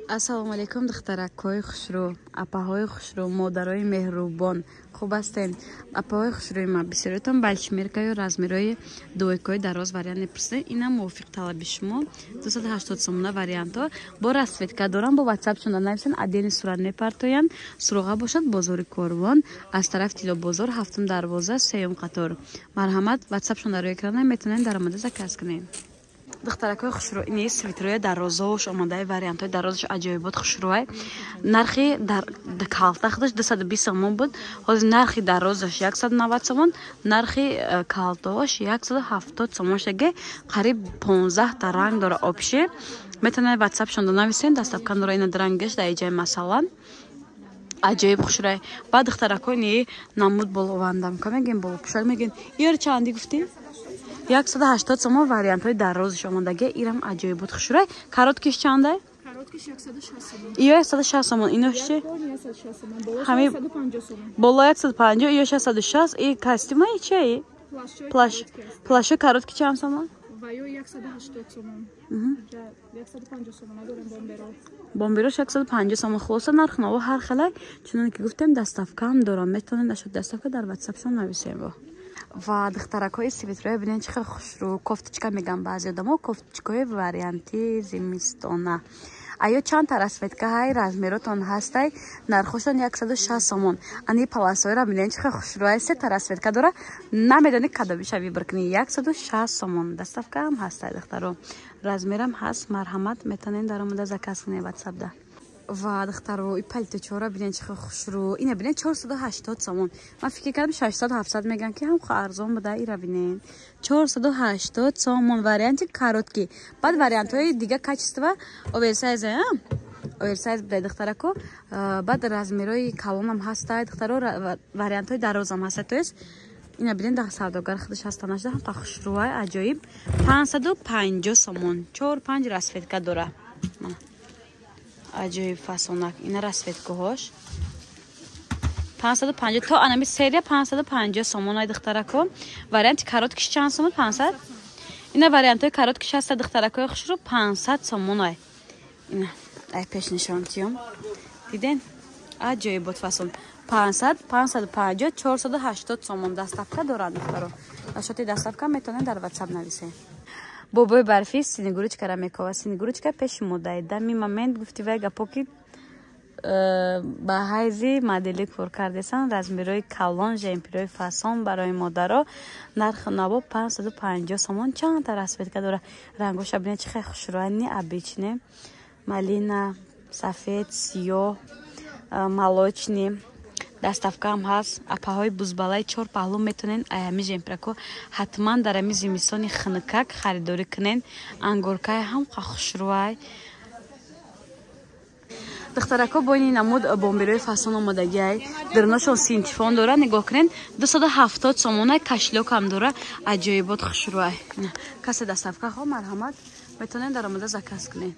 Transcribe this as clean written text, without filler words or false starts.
Ассалому алайкум, духтаракҳои хушрӯ, апаҳои хушрӯ, модарои меҳрубон, хуб ҳастен? Апаҳои хушрӯи ман, бисёриятон бальшмеркаю размерои двойкаи дароз вариант мепурсед. Инам мувофиқ талаби шумо, 280 сомона вариантҳо бо расцветка дорам. Бо ватсапшон нависен, отдельный сурат мепартоянд. Суроға бошад бозори Корвон, аз тарафи Тилобозор, ҳафтум дарвоза, сеюм қатор. Марҳамат, ватсапшон дар рӯи экрана, метавонед даромада заказ кунед. Духтаракҳои хушрӯ, ини свитерои дарозош омадаи, вариантҳои дарозаш аҷоибот, хушрӯай. Нархи калта худаш 220 сомон буд, ҳозир нархи дарозаш 190 сомон, нархи калтаош 170 сомон шаге. Қариб 15та ранг дора общий. Метавонед ватсапшонда нависен, доставка дора. Ина рангаш дар иҷаи, масалан, аҷоиб хушрӯай. Баъд, духтаракҳо, ини намуд боловандамка мегӯем, болопӯшак мегӯем. Ёр, чанди гуфтӣ? 180 сомон вариантҳои дарозиш омодаги. Ирам аҷоибот, хушрӯай. Короткиш чандай? Иё 160 сомон. Инош чи? Ҳами боло 150, иё 660. И костюмаи чиаи? Плащ, плащо короткий чанд сомон? Бомберош 150 сомон. Хулоса, нарх наво ҳар хелай. Чуноне ки гуфтем, доставкаам дорам, метавонед нашуд доставка дар ватсапшон нависем. Ва духтаракҳои, свитероя бинед, чӣ хел хушрӯ. Кофточка меган баъзе одамо, кофточкаҳои варианти зимистона. Аё чандта расцветка ҳай, размеротон ҳастай, нархошон 160 сомон. Ани паласҳоеро бинед, чӣ хел хушрӯай, сета расцветка дора, намедонӣ кадомиша выбор кунӣ. 160 сомон, доставкаам ҳастай, духтаро, размерам ҳаст. Марҳамат, метавонед даромада заказ кунед ватсапда. Ва духтаро, и пальточора бинед, чӣ хел хушрӯ. Ина бинед, 480 сомон. Ман фикр кардам, 600, 700 меган, ки ҳам арзон буда. Ира бинед, 480 сомон, варианти короткий. Баъд вариантҳои дига качество оверсайз, оверсайз буда, духтарако. Баъд размерои калонам ҳастай, духтаро, вариантҳои дарозам ҳастай. То есть ина бинед, дар савдогар худаш ҳаста нашуда, ҳамқа хушрӯай, аҷоиб. 550 сомон, чор панҷ расцветка дора, аҷоиб фасонак. Ина расцветкаҳош 550 то анами серия 550 сомон ай, духтарако. Варианти короткиш чанд сомон? 500. Ина вариантҳои короткиш ҳаста, духтаракои хушрӯ, 500 сомон ай. Ина ай пеш нишонтиём, диден, аҷоибот фасон. 500, 550, 480 сомон, доставка дорад, духтаро. Ашоти доставка метавонед дар ватсап нависед. Бобои барфӣ снегурочкара мекова. Снегурочка пеши модай дами момент гуфти вай гапо, ки ба ҳайзи модели кор кардесан. Размерои калон, жемперои фасон барои модаро, нархи наво 550 сомон. Чандта расцветка дора, рангоша бинед, чӣ хел хушрӯай, необычный: малина, сафед, сиёҳ, молочный. Доставкаам ҳаст. Апаҳои бузбалаи чор паҳлӯ, метавонед аями жемперако ҳатман дар ами зимистони хунукак харидорӣ кунед. Ангоркаи ҳам хушрӯай. Духтарако, бо ини намуд бомберои фасон омодагиай, дарунашон синтифон дора. Нигоҳ кунед, 270 сомонай, кошелёкам дора, аҷоибот, хушрӯай. Касе доставка хо, марҳамат, метавонед даромада заказ кунед.